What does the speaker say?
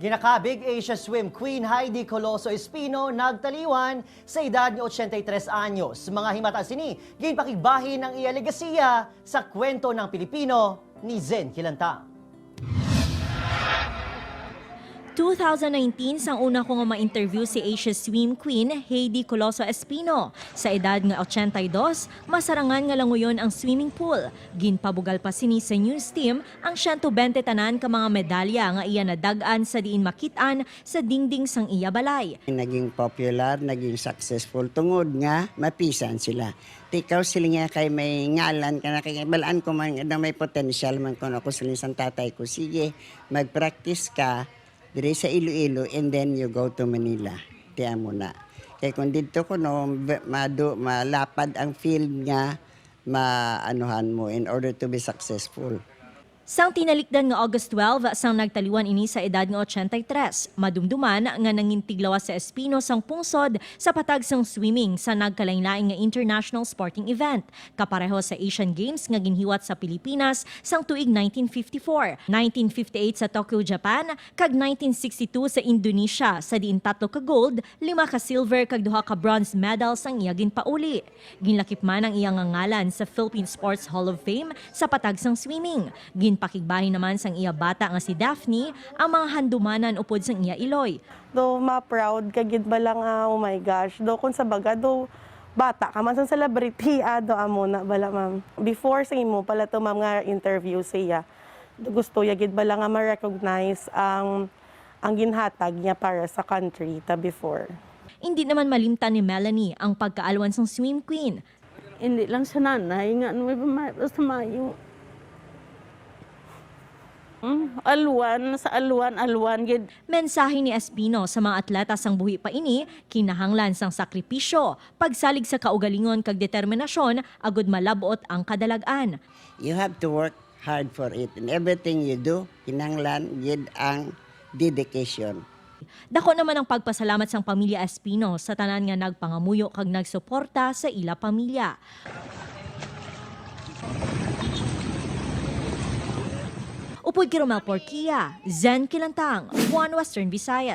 Ginakabig Asia Swim Queen Heidi Coloso Espino nagtaliwan sa edad ni 83 anyos. Mga himata sini, ginpakigbahin ang iya legasiya sa kwento ng Pilipino ni Zen Kilantang. 2019 sang una ko nga ma-interview si Asia Swim Queen Heidi Coloso Espino. Sa edad nga 82, masarangan nga languyon ang swimming pool. Ginpabugal pa sini sa news team ang 120 tanan ka mga medalya nga iya nadag-an sa diin makit-an sa dingding sang iya balay. Naging popular, naging successful tungod nga mapisan sila. Tikaw sila nga kay may ngalan ka na kay balaan ko man na may potential man kuno ako sila sa tatay ko. Sige, mag-practice ka dire sa Iloilo and then you go to Manila. Tiyan mo na. Kay kung didto ko no madu malapad ang field nga maanuhan mo in order to be successful. Sang tinalikdan nga August 12, sang nagtaliwan ini sa edad nga 83, madumduman nga nangintiglawas sa Espino sang pungsod sa patag sang swimming sa nagkalain-laing nga international sporting event, kapareho sa Asian Games nga ginhiwat sa Pilipinas sang tuig 1954, 1958 sa Tokyo, Japan, kag 1962 sa Indonesia sa diin tatlo ka gold, lima ka silver kag duha ka bronze medals ang iya ginpauli. Ginlakip man ang iyang ngalan sa Philippine Sports Hall of Fame sa patag sang swimming. Ginpakigbahin naman sang iya bata nga si Daphne ang mga handumanan upod sang iya iloy. Do ma-proud ka gid ba lang, ah, oh my gosh. Do kung sa baga do bata ka man sa celebrity, ah, do amo na bala, ma'am. Before sa imo pala to, ma'am, nga interview siya. Do gusto ya gid bala nga ma-recognize ang ginhatag niya para sa country ta before. Hindi naman malimtan ni Melanie ang pagkaalwan sang swim queen. Hindi lang sa nanay, nga ano may basta mayo. Alwan, sa alwan, alwan, gid. Mensahe ni Espino sa mga atleta sang buhi pa ini, kinahanglan sang sakripisyo, pagsalig sa kaugalingon kag determinasyon agud malabot ang kadalag-an. You have to work hard for it. In everything you do, kinahanglan gid ang dedication. Dako naman ang pagpasalamat sang pamilya Espino sa tanan nga nagpangamuyo kag nagsuporta sa ila pamilya. Upod kay Romel Porquia, Zen Kilantang, One Western Visayas.